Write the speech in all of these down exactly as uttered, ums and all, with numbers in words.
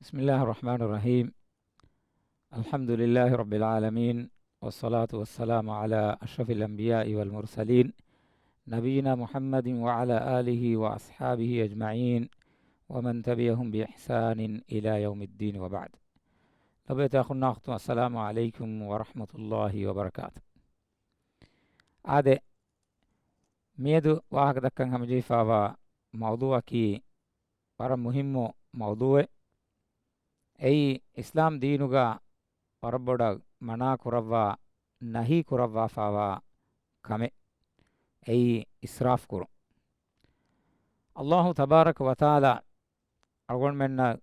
بسم الله الرحمن الرحيم. الحمد لله رب العالمين، والصلاة والسلام على أشرف الأنبياء والمرسلين، نبينا محمد وعلى آله وأصحابه أجمعين، ومن تبعهم بإحسان إلى يوم الدين، وبعد. ލޮބުވެތި އަޚުންނާ އުޚްތުން، السلام عليكم ورحمة الله وبركاته. އާދެ، މިއަދު ވާހަކަ ދައްކަން ހަމަޖެހިފައިވާ މައުޟޫޢަކީ ވަރަށް މުހިއްމު މައުޟޫޢެއް. އެއީ އިސްލާމް ދީނުގަ ވަރަށް ބޮޑަށް މަނާ ކުރައްވާ، ނަހީ ކުރައްވާފައިވާ ކަމެއް. އެއީ އިސްރާފް ކުރުން. އައްލާހު ތަބާރަކަ ވަތަޢާލާ އަޅުގަނޑުމެންނަށް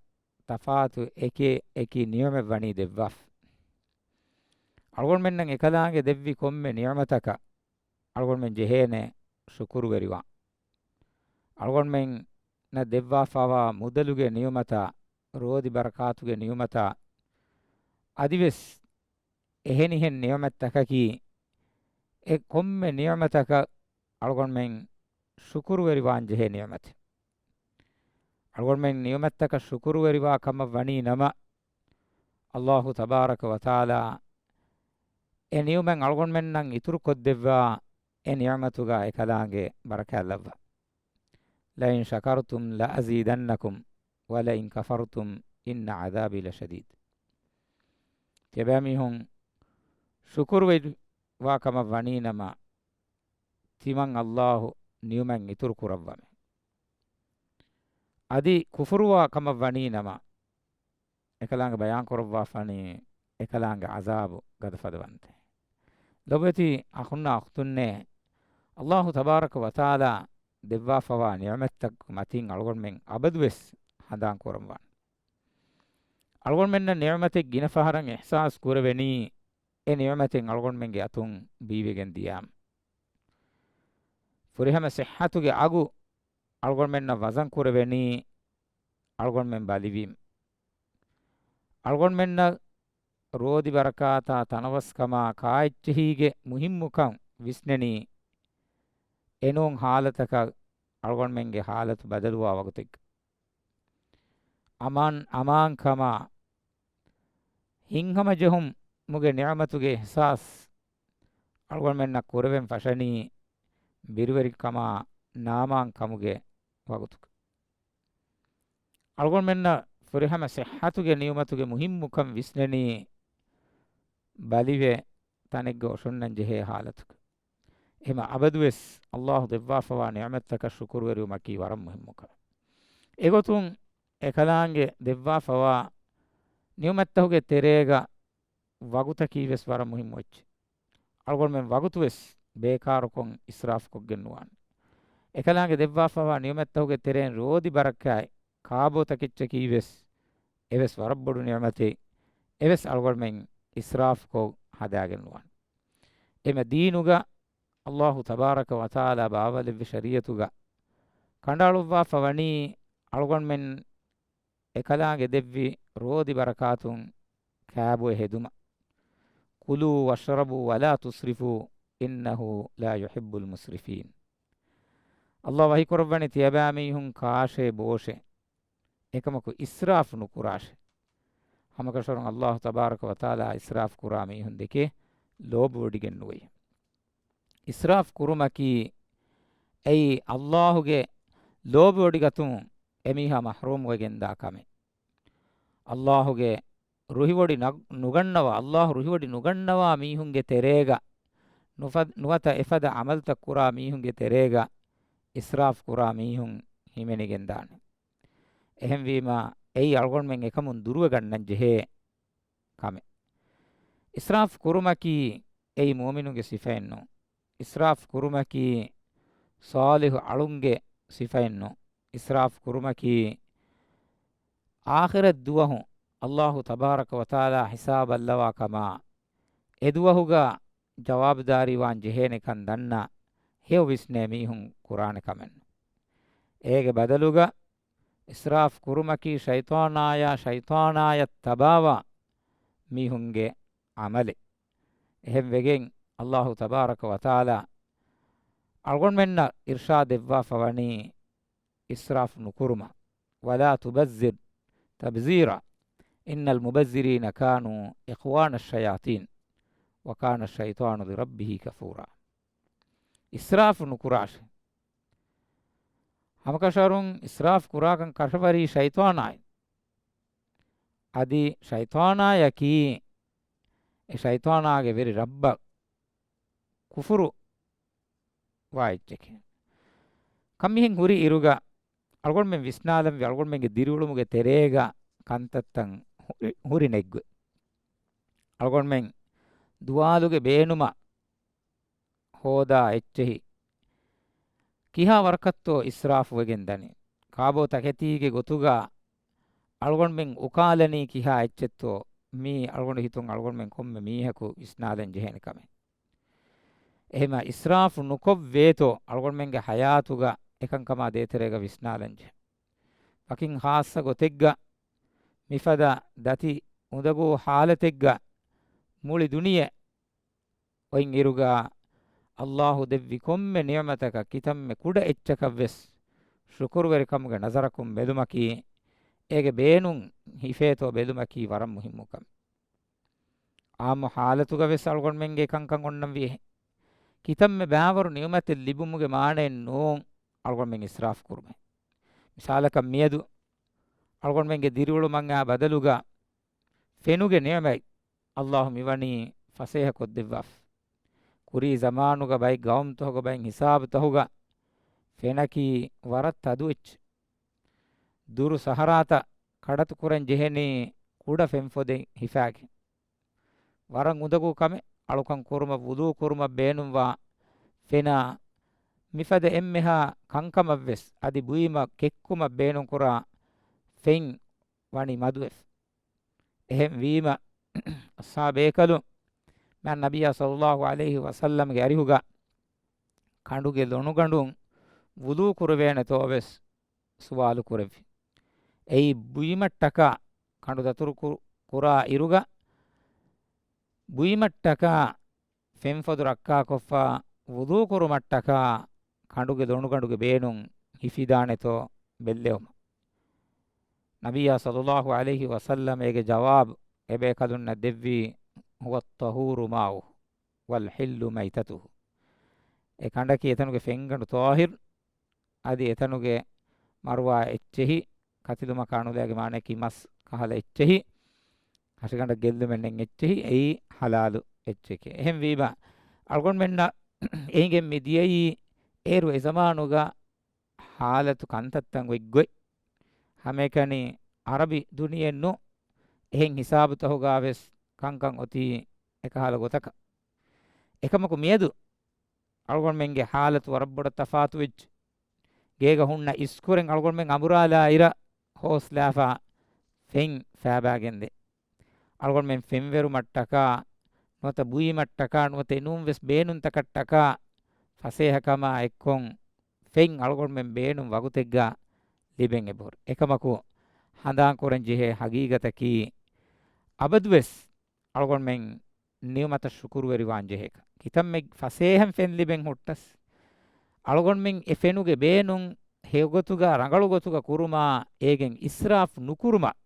ތަފާތު އެކި އެކި ނިޢުމަތް ވަނީ ދެއްވާފަ. އަޅުގަނޑުމެންނަށް އެކަލާނގެ ދެއްވި ކޮންމެ ނިޢުމަތަކަށް އަޅުގަނޑުމެން ޖެހޭނެ ޝުކުރުވެރިވާން. އަޅުގަނޑުމެންނަށް ދެއްވާފައިވާ މުދަލުގެ ނިޢުމަތާ، ރޯދި ބަރަކާތުގެ ނިޢުމަތާ، އަދިވެސް އެހެނިހެން ނިޢުމަތްތަކަކީ، އެ ކޮންމެ ނިޢުމަތަކަށް އަޅުގަނޑުމެން ޝުކުރުވެރިވާން ޖެހޭ ނިޢުމަތެއް. އަޅުގަނޑުމެން ނިޢުމަތްތަކަށް ޝުކުރުވެރިވާ ކަމަށް ވަނީ ނަމަ، އައްލާހު ތަބާރަކަ ވަތަޢާލާ އެ ނިޢުމަތް އަޅުގަނޑުމެންނަށް އިތުރުކޮށްދެއްވާ، އެ ނިޢުމަތުގަ އެކަލާނގެ ބަރަކާތްލައްވާ. لئن شكرتم لأزيدنكم ولئن كفرتم إن عذابي لشديد. ތިޔަބައިމީހުން ޝުކުރުވެރިވާ ކަމަށް ވަނީ ނަމަ، ތިމަން އައްލާހު ނިޢުމަތް އިތުރު ކުރައްވަމެ. އަދި ކުފުރުވާ ކަމަށް ވަނީ ނަމަ، އެކަލާނގެ ބަޔާން ކުރައްވާފަނީ އެކަލާނގެ ޢަޒާބު ގަދަ ފަދަވަންތޭ. ލޮބުވެތި އަޚުންނާ އުޚްތުންނޭ، އައްލާހު ތަބާރަކަ ވަތަޢާލާ ދެއްވާފަވާ ނިޢުމަތްތައް މަތިން އަޅުގަނޑުމެން އަބަދުވެސް ހަނދާން ކުރަންވާނެ. އަޅުގަނޑުމެންނަށް ނިޢުމަތެއް ގިނަ ފަހަރަށް އިޙްސާސް ކުރެވެނީ، އެ ނިޢުމަތެއް އަޅުގަނޑުމެންގެ އަތުން ބީވެގެން ދިޔާމަ. ފުރިހަމަ ޞިއްޙަތުގެ އަގު އަޅުގަނޑުމެންނަށް ވަޒަން ކުރެވެނީ، އަޅުގަނޑުމެން ބަލިވީމަ. އަޅުގަނޑުމެންނަށް ރޯދި ބަރަކާތާ ތަނަވަސްކަމާ ކާއެއްޗެހީގެ މުހިއްމުކަން ވިސްނެނީ، އެނޫން ހާލަތަކަށް އަޅުގަނޑުމެންގެ ހާލަތު ބަދަލުވާ ވަގުތެއްގަ. އަމާން، އަމާންކަމާ، ހިތްހަމަޖެހުމުގެ ނިޢުމަތުގެ އިޙްސާސް އަޅުގަނޑުމެންނަށް ކުރެވެން ފަށަނީ، ބިރުވެރިކަމާ ނާމާންކަމުގެ ވަގުތުގަ. އަޅުގަނޑުމެންނަށް ފުރިހަމަ ޞިއްޙަތުގެ ނިޢުމަތުގެ މުހިއްމުކަން ވިސްނެނީ، ބަލިވެ ތަނެއްގަ އޮށޮންނަން ޖެހޭ ހާލަތުގަ. އެހެމަ އަބަދުވެސް އައްލާހު ދެއްވާފަވާ ނިޢުމަތްތަކަށް ޝުކުރުވެރިވުމަކީ ވަރަށް މުހިއްމު ކަމެއް. އެގޮތުން އެކަލާނގެ ދެއްވާފަވާ ނިޢުމަތްތަކުގެ ތެރޭގަ ވަގުތަކީ ވެސް ވަރަށް މުހިއްމު އެއްޗެއް. އަޅުގަނޑުމެން ވަގުތު ވެސް ބޭކާރުކޮށް އިސްރާފުކޮށްގެން ނުވާނެ. އެކަލާނގެ ދެއްވާފަވާ ނިޢުމަތްތަކުގެ ތެރެއިން ރޯދި ބަރަކާތް ކާބޯތަކެއްޗަކީ ވެސް އެވެސް ވަރަށް ބޮޑު ނިޢުމަތެއް. އެވެސް އަޅުގަނޑުމެން އިސްރާފުކޮށް ހަދާގެން ނުވާނެ. އެމަ ދީނުގަ އައްލާހު ތަބާރަކަ ވަތަޢާލާ ބާވާލެއްވި ޝަރީޢަތުގަ ކަނޑައަޅުއްވާފަ ވަނީ އަޅުގަނޑުމެން އެކަލާނގެ ދެއްވި ރޯދި ބަރަކާތުން ކާބޮއެ ހެދުމަށް. كلوا واشربوا ولا تسرفوا إنه لا يحب المسرفين. އައްލާ ވަޙީ ކުރައްވަނީ ތިޔަބައިމީހުން ކާށޭ ބޯށޭ. އެކަމަކު އިސްރާފު ނުކުރާށޭ. ހަމަކަށަވަރުން އައްލާހު ތަބާރަކަ ވަތަޢާލާ އިސްރާފު ކުރާ މީހުން ދެކޭ ލޯބިވޮޑިގެން ނުވެ. އިސްރާފު ކުރުމަކީ އެއީ އައްލާހުގެ ލޯބިވޮޑިގަތުން އެމީހާ މަޙްރޫމްވެގެންދާ ކަމެއް. އައްލާހުގެ ރުހިވޮޑި ނަ-، ނުގަންނަވާ، އައްލާހު ރުހިވޮޑި ނުގަންނަވާ މީހުންގެ ތެރޭގަ ނުފަ-، ނުވަތަ އެފަދަ ޢަމަލުތައް ކުރާ މީހުންގެ ތެރޭގަ އިސްރާފު ކުރާ މީހުން ހިމެނިގެންދާނެ. އެހެންވީމަ، އެއީ އަޅުގަނޑުމެން އެކަމުން ދުރުވެގަންނަން ޖެހޭ ކަމެއް. އިސްރާފު ކުރުމަކީ އެއީ މުއުމިނުންގެ ސިފައެއް ނޫން. އިސްރާފު ކުރުމަކީ ޞާލިޙު އަޅުންގެ ސިފައެއް ނޫން. އިސްރާފު ކުރުމަކީ އާޚިރަތް ދުވަހު އައްލާހު ތަބާރަކަ ވަތަޢާލާ ހިސާބަށްލަވާ ކަމާ، އެ ދުވަހުގަ ޖަވާބުދާރީވާން ޖެހޭނެކަން ދަންނަ ހެޔޮ ވިސްނޭ މީހުން ކުރާނެ ކަމެއް. އޭގެ ބަދަލުގަ އިސްރާފު ކުރުމަކީ ޝައިޠާނާޔާ ޝައިޠާނާޔަށް ތަބާވާ މީހުންގެ ޢަމަލެއް. އެހެންވެގެން އައްލާހު ތަބާރަކަ ވަތަޢާލާ އަޅުގަނޑުމެންނަށް އިރްޝާދު ދެއްވާފަ ވަނީ އިސްރާފު ނުކުރުމަށް. ولا تبذر تبذيرا. إن المبذرين كانوا إخوان الشياطين وكان الشيطان لربه كفورا. އިސްރާފު ނުކުރާށޭ. ހަމަކަށަވަރުން އިސްރާފު ކުރާކަން ކަށަވަރީ ޝައިޠާނާއި. އަދި ޝައިޠާނާޔަކީ އެ ޝައިޠާނާގެ ވެރި ރައްބަށް ކުފުރު ވާ އެއްޗެކޭ. ކަން މިހެން ހުރި އިރުގަ އަޅުގަނޑުމެން ވިސްނާލަންވީ އަޅުގަނޑުމެންގެ ދިރިއުޅުމުގެ ތެރޭގަ ކަންތައްތައް ހުރި، ހުރި ނެތްގޮތް. އަޅުގަނޑުމެން ދުވާލުގެ ބޭނުމަށް ހޯދާ އެއްޗެހި ކިހާ ވަރަކަށްތޯ އިސްރާފު ވެގެން ދަނީ؟ ކާބޯ ތަކެތީގެ ގޮތުގަ އަޅުގަނޑުމެން އުކާލަނީ ކިހާ އެއްޗެއްތޯ؟ މީ އަޅުގަނޑު ހިތުން އަޅުގަނޑުމެން ކޮންމެ މީހަކު ވިސްނާލަން ޖެހޭނެ ކަމެއް. އެހެމަ އިސްރާފު ނުކޮށްވޭތޯ އަޅުގަނޑުމެންގެ ޙަޔާތުގަ އެކަންކަމާ ދޭތެރޭގަ ވިސްނާލަންޖެހޭ. ވަކިން ޚާއްޞަ ގޮތެއްގަ މިފަދަ ދަތި އުނދަގޫ ޙާލަތެއްގަ މުޅި ދުނިޔެ އޮތް އިރުގަ ﷲ ދެއްވި ކޮންމެ ނިޢުމަތަކަށް ކިތަންމެ ކުޑަ އެއްޗަކަށްވެސް ޝުކުރުވެރިކަމުގެ ނަޒަރަކުން ބެލުމަކީ، އޭގެ ބޭނުން ހިފޭތޯ ބެލުމަކީ ވަރަށް މުހިއްމު ކަމެއް. އާއްމު ޙާލަތުގަވެސް އަޅުގަނޑުމެންގެ ކަންކަން އޮންނަންވީ އެހެން. ކިތަންމެ ބައިވަރު ނިޢުމަތެއް ލިބުމުގެ މާނައެއް ނޫން އަޅުގަނޑުމެން އިސްރާފު ކުރުމެއް. މިސާލަކަށް މިއަދު އަޅުގަނޑުމެންގެ ދިރިއުޅުމަށް އާ ބަދަލުގަ ފެނުގެ ނިޢުމަތް ﷲ މިވަނީ ފަސޭހަކޮށްދެއްވާފަ. ކުރީ ޒަމާނުގަ ބައެއް ގައުމުތަކުގަ ބައެއް ހިސާބުތަކުގަ ފެނަކީ ވަރަށް ތަދު އެއްޗެއް. ދުރު ސަހަރާތައް ކަޑަތުކުރަން ޖެހެނީ ކުޑަ ފެންފޮދެއް ހިފާގެން. ވަރަށް އުނދަގޫ ކަމެއް އަޅުކަން ކުރުމަށް ވުޟޫ ކުރުމަށް ބޭނުންވާ ފެނާ މިފަދަ އެންމެހާ ކަންކަމަށްވެސް އަދި ބުއިމަށް ކެއްކުމަށް ބޭނުންކުރާ ފެން ވަނީ މަދުވެފަ. އެހެންވީމަ، އަޞްޙާބޭކަލުން މާތް ނަބިއްޔާ ޞައްލައްލާހު ޢަލައިހި ވަސައްލަމްގެ އަރިހުގަ ކަނޑުގެ ލޮނުގަނޑުން ވުޟޫ ކުރެވޭނެތޯ ވެސް ސުވާލު ކުރެއްވި. އެއީ ބުއިމަށްޓަކާ ކަނޑު ދަތުރު ކު-، ކުރާ އިރުގަ ބުއިމަށްޓަކާ ފެންފޮދު ރައްކާކޮށްފަ ވުޟޫ ކުރުމަށްޓަކާ ކަނޑުގެ ލޮނުގަނޑުގެ ބޭނުން ހިފިދާނެތޯ ބެއްލެވުމަށް. ނަބިއްޔާ ޞައްލައްލާހު ޢަލައިހި ވަސައްލަމް އޭގެ ޖަވާބު އެބޭކަލުންނަށް ދެއްވީ، "هو الطهور ماؤه والحل ميتته." އެ ކަނޑަކީ އެތަނުގެ ފެންގަނޑު ޠާހިރު، އަދި އެތަނުގެ މަރުވާ އެއްޗެހި، ކަތިލުމަކާ ނުލައިގެ މާނައަކީ މަސް ކަހަލަ އެއްޗެހި، ހަށިގަނޑަށް ގެއްލުމެއް ނެތް އެއްޗެހި، އެއީ ޙަލާލު އެއްޗެކޭ. އެހެންވީމަ، އަޅުގަނޑުމެންނަށް އެނގެން މި ދިޔައީ އޭރު އެ ޒަމާނުގަ ޙާލަތު ކަންތައްތައް އޮތްގޮތް. ހަމައެކަނި ޢަރަބި ދުނިޔެއެއްނު އެހެން ހިސާބުތަކުގަވެސް ކަންކަން އޮތީ އެކަހަލަ ގޮތަކަށް. އެކަމަކު މިއަދު އަޅުގަނޑުމެންގެ ޙާލަތު ވަރަށް ބޮޑަށް ތަފާތުވެއްޖެ. ގޭގަ ހުންނަ އިސްކުރެން އަޅުގަނޑުމެން އަނބުރާލާ އިރަށް ހޯސްލާފަ ފެން ފައިބާގެންދޭ. އަޅުގަނޑުމެން ފެންވެރުމަށްޓަކާ ނުވަތަ ބުއިމަށްޓަކާ ނުވަތަ އެނޫން ވެސް ބޭނުންތަކަށްޓަކާ ފަސޭހަކަމާ އެއްކޮށް ފެން އަޅުގަނޑުމެން ބޭނުން ވަގުތެއްގަ ލިބެން އެބަހުރި. އެކަމަކު ހަނދާންކުރަން ޖެހޭ ހަގީގަތަކީ އަބަދުވެސް އަޅުގަނޑުމެން ނިޢުމަތަށް ޝުކުރުވެރިވާން ޖެހޭކަން. ކިތަންމެ ފަސޭހަން ފެން ލިބެން ހުއްޓަސް، އަޅުގަނޑުމެން އެ ފެނުގެ ބޭނުން ހެޔޮގޮތުގަ ރަނގަޅު ގޮތުގަ ކުރުމާ އޭގެން އިސްރާފް ނުކުރުމަށް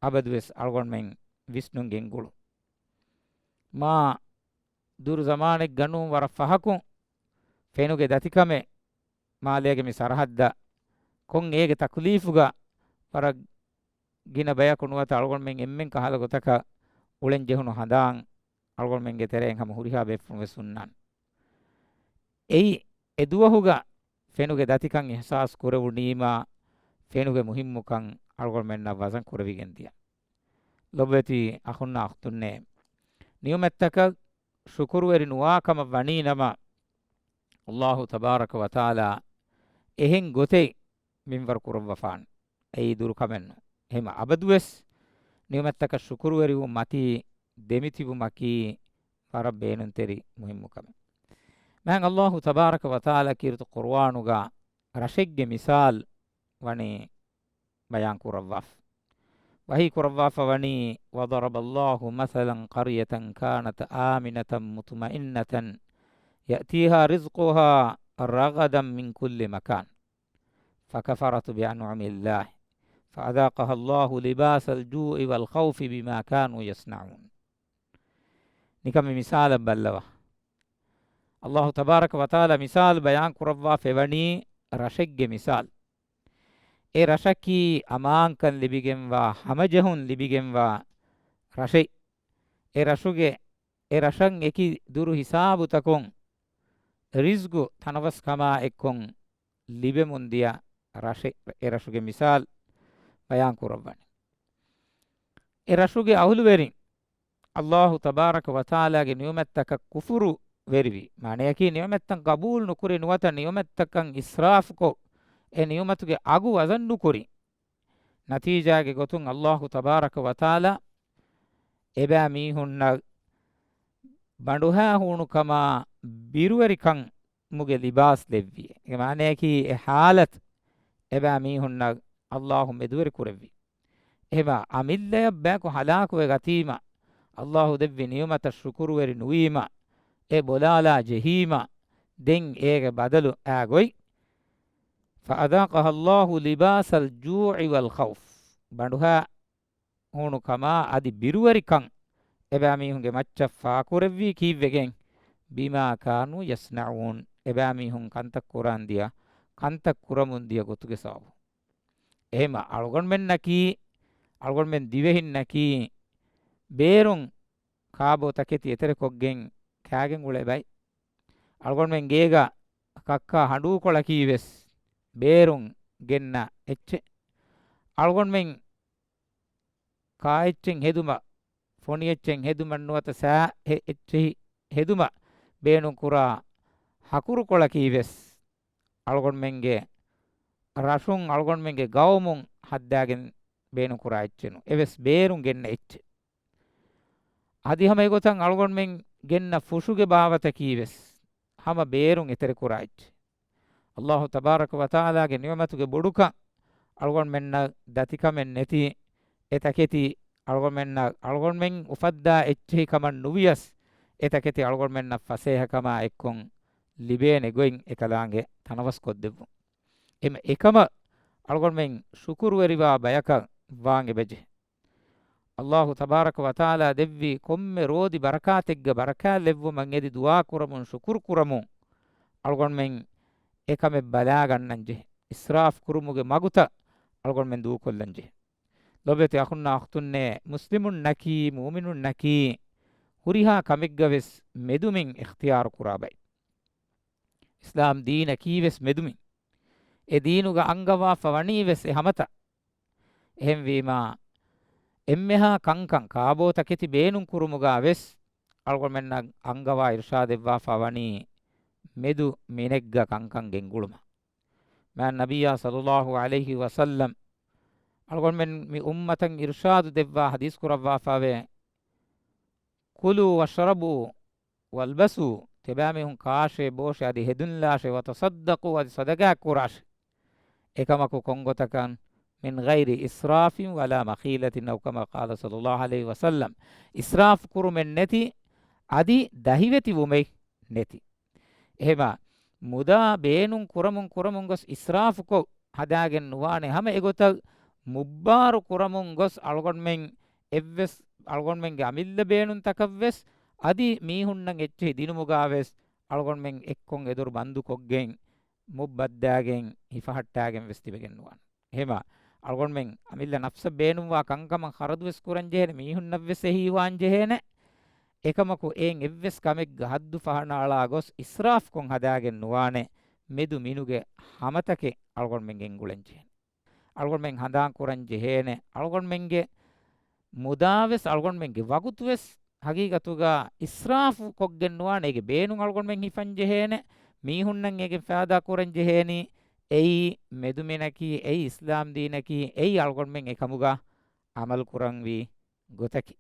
އަބަދުވެސް އަޅުގަނޑުމެން ވިސްނުން ގެންގުޅުން. މާ ދުރު ޒަމާނެއްގަނޫން ވަރަށް ފަހަކުން ފެނުގެ ދަތިކަމެއް މާލޭގެ މި ސަރަހައްދަށް ކޮން އޭގެ ތަކުލީފުގަ ވަރަށް ގިނަ ބަޔަކު ނުވަތަ އަޅުގަނޑުމެން އެންމެން ކަހަލަ ގޮތަކަށް އުޅެން ޖެހުނު ހަނދާން އަޅުގަނޑުމެންގެ ތެރެއިން ހަމަ ހުރިހާ ބޭފުޅުން ވެސް ހުންނާނެ. އެއީ، އެ ދުވަހުގަ ފެނުގެ ދަތިކަން އިޙްސާސް ކުރެވުނީމާ، ފެނުގެ މުހިއްމުކަން އަޅުގަނޑުމެންނަށް ވަޒަން ކުރެވިގެން ދިޔަ. ލޮބުވެތި އަޚުންނާ އުޚްތުންނޭ، ނިޢުމަތްތަކަށް ޝުކުރުވެރި ނުވާ ކަމަށް ވަނީ ނަމަ، ﷲ ތަބާރަކަ ވަތަޢާލާ އެހެން ގޮތެއް މިންވަރު ކުރައްވަފާނެ. އެއީ ދުރު ކަމެއް ނޫން. އެހެން އަބަދުވެސް ނިޢުމަތްތަކަށް ޝުކުރުވެރިވުން މަތީ ދެމިތިބުމަކީ ވަރަށް ބޭނުންތެރި މުހިއްމު ކަމެއް. މާތް ﷲ ތަބާރަކަ ވަތަޢާލާ ކީރިތި ޤުރުއާނުގަ ރަށެއްގެ މިސާލް ވަނީ ބަޔާން ކުރައްވާފަ. ވަޙީ ކުރައްވާފަ ވަނީ، "وضرب الله مثلا قرية كانت آمنة مطمئنة يأتيها رزقها رغدا من كل مكان فكفرت بأنعم الله فأذاقها الله لباس الجوع والخوف بما كانوا يصنعون. ނިކަމެ މިސާލަށް ބައްލަވާ. ﷲ ތަބާރަކަ ވަތަޢާލާ މިސާލު ބަޔާން ކުރައްވާފައިވަނީ ރަށެއްގެ މިސާލު. އެ ރަށަކީ އަމާންކަން ލިބިގެންވާ، ހަމަޖެހުން ލިބިގެންވާ ރަށެއް. އެ ރަށުގެ، އެ ރަށަށް އެކި ދުރު ހިސާބުތަކުން ރިޒްގު ތަނަވަސްކަމާ އެއްކޮށް ލިބެމުން ދިޔަ ރަށެއް. އެ ރަށުގެ މިސާލު ބަޔާން ކުރައްވަނީ. އެ ރަށުގެ އަހުލުވެރިން ﷲ ތަބާރަކަ ވަތަޢާލާގެ ނިޢުމަތްތަކަށް ކުފުރު ވެރިވި، މާނަޔަކީ ނިޢުމަތްތައް ގަބޫލު ނުކުރި ނުވަތަ ނިޢުމަތްތަކަށް އިސްރާފުކޮށް، އެ ނިޢުމަތުގެ އަގު ވަޒަން ނުކުރި. ނަތީޖާގެ ގޮތުން ﷲ ތަބާރަކަ ވަތަޢާލާ އެބައި މީހުންނަށް ބަނޑުހައި ހޫނުކަމާ ބިރުވެރިކަން މުގެ ލިބާސް ލެއްވި. އޭގެ މާނަޔަކީ އެ ޙާލަތު އެބައި މީހުންނަށް ﷲ މެދުވެރި ކުރެއްވި. އެހެމަ އަމިއްލަޔަށް ބަޔަކު ހަލާކުވެ ގަތީމަ، ﷲ ދެއްވި ނިޢުމަތަށް ޝުކުރުވެރި ނުވީމަ، އެ ބޮލާލާ ޖެހީމަ، ދެން އޭގެ ބަދަލު އާ ގޮތް، فأذاقها الله لباس الجوع والخوف. ބަނޑުހައި ހޫނުކަމާ އަދި ބިރުވެރިކަން އެބައިމީހުންގެ މައްޗަށް ފާކުރެއްވީ ކީއްވެގެން؟ بما كانوا يصنعون. އެބައިމީހުން ކަންތައް ކުރާން ދިޔަ، ކަންތައް ކުރަމުން ދިޔަ ގޮތުގެ ސަބަބުން. އެހެމަ އަޅުގަނޑުމެންނަކީ، އަޅުގަނޑުމެން ދިވެހިންނަކީ ބޭރުން ކާބޯ ތަކެތި އެތެރެކޮށްގެން ކާގެން އުޅޭ ބައެއް. އަޅުގަނޑުމެން ގޭގަ ކައްކާ ހަނޑޫކޮޅަކީ ވެސް ބޭރުން ގެންނަ އެއްޗެއް. އަޅުގަނޑުމެން ކާއެއްޗެއް ހެދުމަށް، ފޮނިއެއްޗެއް ހެދުމަށް ނުވަތަ ސާ ހެ-، އެއްޗެހި ހެދުމަށް ބޭނުންކުރާ ހަކުރުކޮޅަކީ ވެސް އަޅުގަނޑުމެންގެ ރަށުން، އަޅުގަނޑުމެންގެ ގައުމުން ހައްދާގެން ބޭނުންކުރާ އެއްޗެއް ނޫން. އެވެސް ބޭރުން ގެންނަ އެއްޗެއް. އަދި ހަމަ އެގޮތަށް އަޅުގަނޑުމެން ގެންނަ ފުށުގެ ބާވަތަކީ ވެސް ހަމަ ބޭރުން އެތެރެކުރާ އެއްޗެއް. ﷲ ތަބާރަކަ ވަތަޢާލާގެ ނިޢުމަތުގެ ބޮޑުކަން، އަޅުގަނޑުމެންނަށް ދަތިކަމެއް ނެތި އެ ތަކެތި، އަޅުގަނޑުމެންނަށް، އަޅުގަނޑުމެން އުފައްދާ އެއްޗެހި ކަމަށް ނުވިޔަސް، އެ ތަކެތި އަޅުގަނޑުމެންނަށް ފަސޭހަކަމާ އެއްކޮށް ލިބޭނެ ގޮތް އެކަލާނގެ ތަނަވަސްކޮށްދެއްވުން. އެމަ އެކަމަށް އަޅުގަނޑުމެން ޝުކުރުވެރިވާ ބަޔަކަށް ވާން އެބަޖެހޭ. ﷲ ތަބާރަކަ ވަތަޢާލާ ދެއްވި ކޮންމެ ރޯދި ބަރަކާތެއްގެ ބަރަކާތް ލެއްވުމަށް އެދި ދުޢާ ކުރަމުން، ޝުކުރު ކުރަމުން، އަޅުގަނޑުމެން އެކަމެއް ބަލާގަންނަން ޖެހޭ. އިސްރާފް ކުރުމުގެ މަގުތައް އަޅުގަނޑުމެން ދޫކޮށްލަން ޖެހޭ. ލޮބެތި އަޚުންނާ އުޚްތުންނޭ، މުސްލިމުންނަކީ، މުއުމިނުންނަކީ ހުރިހާ ކަމެއްގަ ވެސް މެދުމިން އިޚްތިޔާރު ކުރާ ބައެއް. އިސްލާމް ދީނަކީ ވެސް މެދުމިން. އެ ދީނުގަ އަންގަވާފަ ވަނީ ވެސް އެ ހަމަތައް. އެހެންވީމާ، އެންމެހާ ކަންކަން ކާބޯތަކެތި ބޭނުން ކުރުމުގަ ވެސް އަޅުގަނޑުމެންނަށް އަންގަވާ އިރުޝާދެއްވާފަ ވަނީ މެދު މިނެއްގަ ކަންކަން ގެންގުޅުމަށް. މާތް ނަބިއްޔާ ޞައްލައްލާހު ޢަލައިހި ވަސައްލަމް އަޅުގަނޑުމެން މި އުއްމަތަށް އިރުޝާދު ދެއްވާ ޙަދީޘް ކުރައްވާފަވޭ، كلوا واشربوا والبسوا، ތިބާމީހުން ކާށޭ ބޯށޭ އަދި ހެދުންލާށޭ، وتصدقوا، އަދި ޞަދަޤާތް ކުރާށޭ. އެކަމަކު ކޮންގޮތަކަށް؟ من غير إسراف ولا مخيلة، أو كما قال صلى الله عليه وسلم. އިސްރާފް ކުރުމެއް ނެތި، އަދި ދަހިވެތިވުމެއް ނެތި. އެހެމަ މުދާ ބޭނުން ކުރަމުން ކުރަމުން ގޮސް އިސްރާފުކޮށް ހަދާގެން ނުވާނެ. ހަމަ އެގޮތަށް މުއްބާރު ކުރަމުން ގޮސް އަޅުގަނޑުމެން އެއްވެސް އަޅުގަނޑުމެންގެ އަމިއްލަ ބޭނުންތަކަށްވެސް އަދި މީހުންނަށް އެއްޗެހި ދިނުމުގަވެސް އަޅުގަނޑުމެން އެއްކޮށް އެދުރު ބަންދުކޮށްގެން މުއްބައްދާގެން ހިފަހައްޓާގެން ވެސް ތިބެގެން ނުވާނެ. އެހެމަ އަޅުގަނޑުމެން އަމިއްލަ ނަފްސަށް ބޭނުންވާ ކަންކަމަށް ޚަރަދުވެސް ކުރަން ޖެހޭނެ، މީހުންނަށްވެސް އެހީވާން ޖެހޭނެ. އެކަމަކު އެއިން އެއްވެސް ކަމެއްގަ ހައްދު ފަހަނައަޅާ ގޮސް އިސްރާފްކޮށް ހަދާގެން ނުވާނެ. މެދު މިނުގެ ހަމަތަކެއް އަޅުގަނޑުމެން ގެންގުޅެން ޖެހޭނެ. އަޅުގަނޑުމެން ހަނދާން ކުރަން ޖެހޭނެ. އަޅުގަނޑުމެންގެ މުދާވެސް އަޅުގަނޑުމެންގެ ވަގުތުވެސް ހަގީގަތުގަ އިސްރާފު ކޮށްގެން ނުވާނެ. އޭގެ ބޭނުން އަޅުގަނޑުމެން ހިފަން ޖެހޭނެ. މީހުންނަށް އޭގެ ފައިދާ ކުރަން ޖެހޭނީ. އެއީ މެދުމިނަކީ، އެއީ އިސްލާމް ދީނަކީ، އެއީ އަޅުގަނޑުމެން އެކަމުގަ ޢަމަލު ކުރަންވީ ގޮތަކީ.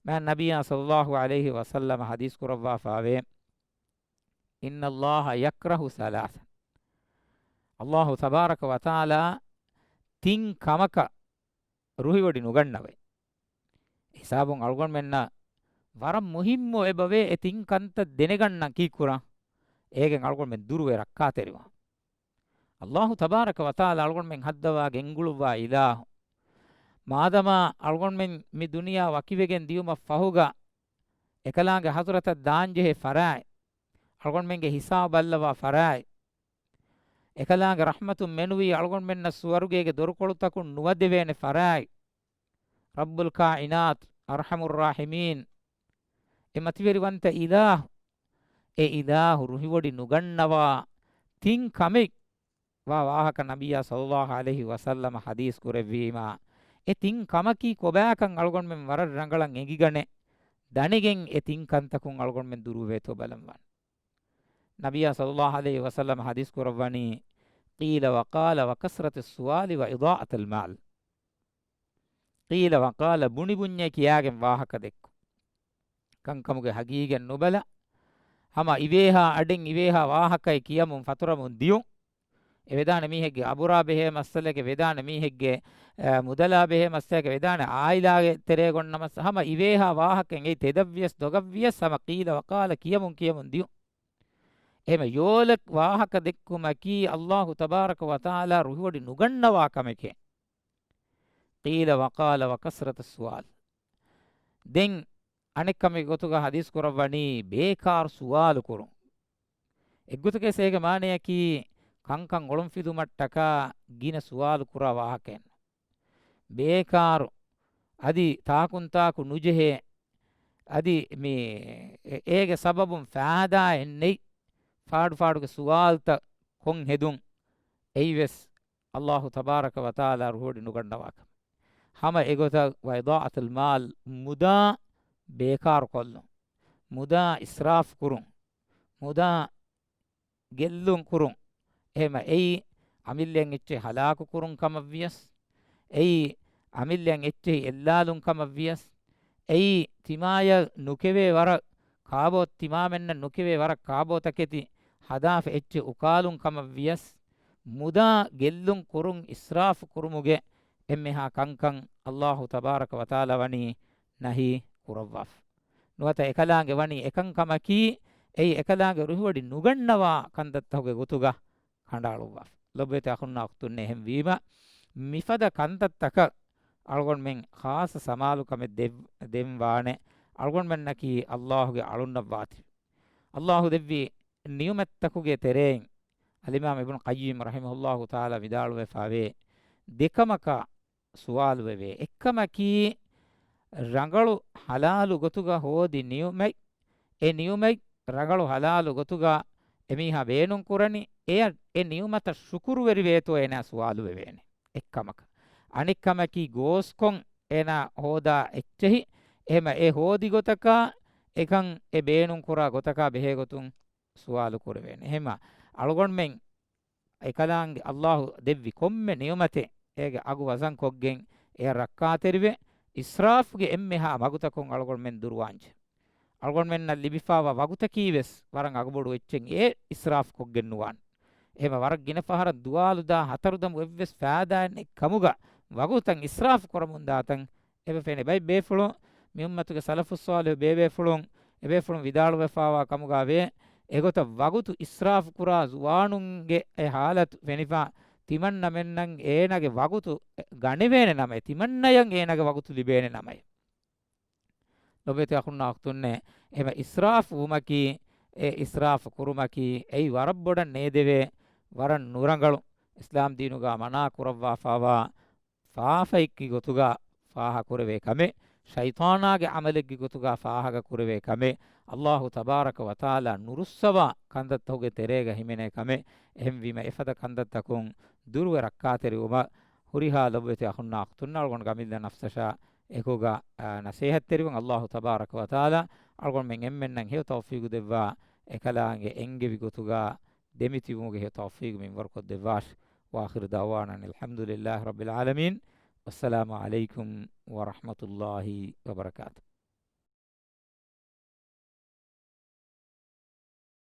މާތް ނަބިއްޔާ ޞައްލައްލާހު ޢަލައިހި ވަސައްލަމަ ޙަދީޘް ކުރައްވާފަވޭ، إن الله يكره ثلاثا. ﷲ ތަބާރަކަ ވަތަޢާލާ ތިން ކަމަކަށް ރުހިވޮޑި ނުގަންނަވައި. ހިސާބުން އަޅުގަނޑުމެންނަށް ވަރަށް މުހިއްމު އެބަވޭ އެ ތިން ކަންތައް ދެނެގަންނަން ކީއްކުރަން؟ އޭގެން އަޅުގަނޑުމެން ދުރުވެ ރައްކާތެރިވާން. ﷲ ތަބާރަކަ ވަތަޢާލާ އަޅުގަނޑުމެން ހައްދަވާ ގެންގުޅުއްވާ އިލާހު، މާދަމާ އަޅުގަނޑުމެން މި ދުނިޔެއާ ވަކިވެގެން ދިޔުމަށް ފަހުގަ، އެކަލާނގެ ޙަޟްރަތަށް ދާންޖެހޭ ފަރާތް، އަޅުގަނޑުމެންގެ ހިސާބު ބައްލަވާ ފަރާތް، އެކަލާނގެ ރަޙްމަތުން މެނުވީ އަޅުގަނޑުމެންނަށް ސުވަރުގޭގެ ދޮރުކޮޅުތަކުން ނުވަދެވޭނެ ފަރާތް، ރައްބުލް ކާއިނާތު، އަރްޙަމުއްރާޙިމީން، އެ މަތިވެރިވަންތަ އިލާހު، އެ އިލާހު ރުހިވޮޑި ނުގަންނަވާ ތިން ކަމެއް ވާ ވާހަކަ ނަބިއްޔާ ޞައްލައްލާހު ޢަލައިހި ވަސައްލަމަ ޙަދީޘް ކުރެއްވީމާ، އެ ތިން ކަމަކީ ކޮބާކަން އަޅުގަނޑުމެން ވަރަށް ރަނގަޅަށް އެނގިގަނެ، ދަނިގެން އެ ތިން ކަންތަކުން އަޅުގަނޑުމެން ދުރުވޭތޯ ބަލަން ވާނެ. ނަބިއްޔާ ޞައްލައްލާހު ޢަލައިހި ވަސައްލަމަ ޙަދީޘް ކުރައްވަނީ، قيل وقال وكثرة السؤال وإضاعة المال. ޤީލަ ވަޤާލަ، ބުނި ބުންޏޭ ކިޔާގެން ވާހަކަ ދެއްކު. ކަންކަމުގެ ހަގީގަތް ނުބަލާ، ހަމަ އިވޭހާ އަޑެއް އިވޭހާ ވާހަކައެއް ކިޔަމުން ފަތުރަމުން ދިޔުން. އެ ވެދާނެ މީހެއްގެ އަބުރާ ބެހޭ މައްސަލައެއް، ވެދާނެ މީހެއްގެ، އަ، މުދަލާ ބެހޭ މައްސަލައެއް، ވެދާނެ އާއިލާގެ ތެރޭގަ އޮންނަ މައްސަ، ހަމަ އިވޭހާ ވާހަކައެއް އެއީ ތެދަށްވިޔަސް ދޮގަށްވިޔަސް ހަމަ ޤީލަ ވަޤާލަ ކިޔަމުން ކިޔަމުން ދިޔުން. އެހެމަ ޔޯލަކް ވާހަކަ ދެއްކުމަކީ އައްލާހު ތަބާރަކަ ވަތަޢާލާ ރުހިވޮޑި ނުގަންނަވާ ކަމެކޭ. ޤީލަ ވަޤާލަ ވަކަސްރަތަ ސުވާލް. ދެން އަނެއްކަމެއް ގޮތުގަ ޙަދީޘް ކުރައްވަނީ ބޭކާރު ސުވާލު ކުރުން. އެއްގޮތަކަށް އޭގެ މާނަޔަކީ ކަންކަން އޮޅުންފިލުމަށްޓަކާ ގިނަ ސުވާލު ކުރާ ވާހަކައެއް. ބޭކާރު އަދި ތާކުންތާކު ނުޖެހޭ، އަދި މި އޭގެ ސަބަބުން ފާއިދާއެއް ނެތް ފާޑުފާޑުގެ ސުވާލުތައް ކޮށް ހެދުން، އެއީވެސް އައްލާހު ތަބާރަކަ ވަތަޢާލާ ރުހިވޮޑި ނުގަންނަވާކަމެއް. ހަމަ އެގޮތަށް ވައިޟާޢަތުލް މާލް، މުދާ ބޭކާރުކޮށްލުން، މުދާ އިސްރާފު ކުރުން، މުދާ ގެއްލުން ކުރުން. އެހެމަ އެއީ އަމިއްލައަށް އެއްޗެއް ހަލާކު ކުރުން ކަމަށްވިޔަސް، އެއީ އަމިއްލައަށް އެއްޗެހި އެއްލާލުން ކަމަށްވިޔަސް، އެއީ ތިމާޔަށް ނުކެވޭ ވަރަށް ކާބޯ، ތިމާމެންނަށް ނުކެވޭ ވަރަށް ކާބޯތަކެތި ހަދާފަ އެއްޗެއް އުކާލުން ކަމަށްވިޔަސް، މުދާ ގެއްލުން ކުރުން އިސްރާފު ކުރުމުގެ އެންމެހާ ކަންކަން އައްލާހު ތަބާރަކަ ވަތަޢާލާ ވަނީ ނަހީ ކުރައްވާފަ. ނުވަތަ އެކަލާނގެ ވަނީ އެކަންކަމަކީ، އެއީ އެކަލާނގެ ރުހިވޮޑި ނުގަންނަވާ ކަންތައްތަކުގެ ގޮތުގަ ކަނޑައަޅުއްވާފަ. ލޮބުވެތި އަޚުންނާ އުޚްތުންނޭ، އެހެންވީމަ، މިފަދަ ކަންތައްތަކަށް އަޅުގަނޑުމެން ޚާއްޞަ ސަމާލުކަމެއް ދެއް-، ދެން ވާނެ. އަޅުގަނޑުމެންނަކީ އައްލާހުގެ އަޅުންނަށްވާތީ. އައްލާހު ދެއްވި ނިޢުމަތްތަކުގެ ތެރެއިން އަލްއިމާމް އިބްނު ޤައްޔިމް ރަޙިމަހުﷲ ތަޢާލާ ވިދާޅުވެފަވޭ، ދެކަމަކަށް ސުވާލުވެވޭ. އެއްކަމަކީ، ރަނގަޅު ޙަލާލު ގޮތުގަ ހޯދި ނިޢުމަތް، އެ ނިޢުމަތް ރަނގަޅު ޙަލާލު ގޮތުގަ އެމީހާ ބޭނުން ކުރަނީ، އެ، އެ ނިޢުމަތަށް ޝުކުރުވެރިވޭތޯ އޭނާ ސުވާލުވެވޭނެ. އެއްކަމަކަށް. އަނެއްކަމަކީ، ގޯސްކޮން އޭނާ ހޯދާ އެއްޗެހި، އެހެމަ އެ ހޯދި ގޮތަކާ، އެކަން އެ ބޭނުން ކުރާ ގޮތަކާ ބެހޭ ގޮތުން ސުވާލު ކުރެވޭނެ. އެހެމަ އަޅުގަނޑުމެން އެކަލާނގެ އައްލާހު ދެއްވި ކޮންމެ ނިޢުމަތެއް އޭގެ އަގު ވަޒަން ކޮށްގެން އެޔަށް ރައްކާތެރިވެ، އިސްރާފުގެ އެންމެހާ މަގުތަކުން އަޅުގަނޑުމެން ދުރުވާންޖެ. އަޅުގަނޑުމެންނަށް ލިބިފާވާ ވަގުތަކީ ވެސް ވަރަށް އަގުބޮޑު އެއްޗެއް، އެ އިސްރާފު ކޮށްގެން ނުވާން. އެހެމަ ވަރަށް ގިނަ ފަހަރަށް ދުވާލުދާ ހަތަރުދަމު އެއްވެސް ފާއިދާއެއް ނެތް ކަމުގަ ވަގުތަށް އިސްރާފު ކުރަމުންދާތަން އެބަ ފެނޭ. ބައެއް ބޭފުޅުން، މި އުއްމަތުގެ ސަލަފުއް ޞާލިޙު ބޭބޭފުޅުން، އެބޭފުޅުން ވިދާޅުވެފާވާ ކަމުގަ ވޭ، އެގޮތަށް ވަގުތު އިސްރާފު ކުރާ ޒުވާނުންގެ އެ ޙާލަތު ފެނިފާ، ތިމަންނަމެންނަށް އޭނާގެ ވަގުތު ގަނެވޭނެ ނަމައެއް، ތިމަންނަޔަށް އޭނާގެ ވަގުތު ލިބޭނެ ނަމައެއް. ލޮބުވެތި އަޚުންނާ އުޚްތުންނޭ، އެމަ އިސްރާފު ވުމަކީ، އެ އިސްރާފު ކުރުމަކީ، އެއީ ވަރަށް ބޮޑަށް ނޭދެވޭ، ވަރަށް ނުރަނގަޅު، އިސްލާމް ދީނުގަ މަނާ ކުރައްވާފާވާ ފާފައެއްގެ ގޮތުގަ ފާހަގަކުރެވޭ ކަމެއް، ޝައިޠާނާގެ ޢަމަލެއްގެ ގޮތުގަ ފާހަގަކުރެވޭ ކަމެއް، އައްލާހު ތަބާރަކަ ވަތަޢާލާ ނުރުއްސަވާ ކަންތައްތަކުގެ ތެރޭގަ ހިމެނޭ ކަމެއް. އެހެންވީމަ، އެފަދަ ކަންތައްތަކުން ދުރުވެ ރައްކާތެރިވުމަށް ހުރިހާ ލޮބުވެތި އަޚުންނާ އުޚްތުންނަށް އަޅުގަނޑު ގަމިއްލަ ނަފްސަށާ އެކުގަ، އާ، ނަސޭހަތްތެރިވުން. އައްލާހު ތަބާރަކަ ވަތަޢާލާ އަޅުގަނޑުމެން އެންމެންނަށް ހެޔޮ ތައުފީގު ދެއްވާ، އެކަލާނގެ އެންގެވި ގޮތުގަ ދެމިތިބުމުގެ ހެޔޮ ތައުފީގު މިންވަރުކޮށްދެއްވާށި. وآخر دعوانا أن الحمد لله رب العالمين. والسلام عليكم ورحمة الله وبركاته.